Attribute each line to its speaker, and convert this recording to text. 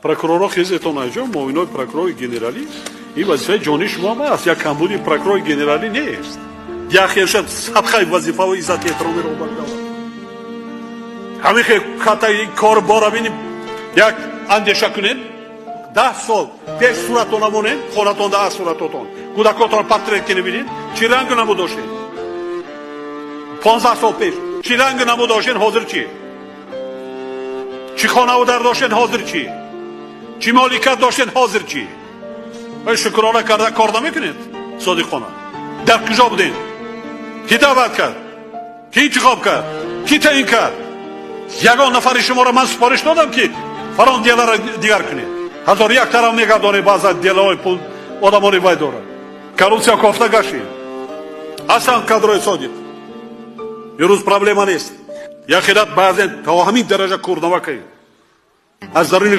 Speaker 1: Прокурорҳо, хезетон, айҷо муовинои прокурори генералӣ, ин вазифаи ҷонии шумо ҳам аст. Як камбуди прокурори генералӣ нест, як хелша садқаи вазифаву иззати эҳтироми роҳбари давлат. Ҳамин хел хатаи кор бора бинем, як андеша кунем. 10 сол пеш суратона монем, хонатонда аз суратотон, кӯдакотон портрет кини бинед, чӣ рангу намуд доштед. 15 сол пеш чӣ рангу намуд доштед, ҳозир чӣ? Чӣ хонаву дар доштед, ҳозир чӣ? Чӣ моликат доштед, ҳозир чӣ? Шукрона карда кор намекунед содиқона. Дар куҷо будем? Кӣ даъват кард? Кӣ интихоб кард? Кӣ таъин кард? Ягон нафари шуморо ман супориш додам, ки фалон дела ро дигар кунед? Ҳазору як тараф мегардонед, баъза дела ҳои пул одамони вай дорад. Коррупсия кофта гаштед. Ҳастанд кадрои содиқ, имрӯз проблема нест. Яхелат баъзен то ҳамин дараҷа курнавакаед аз даруни.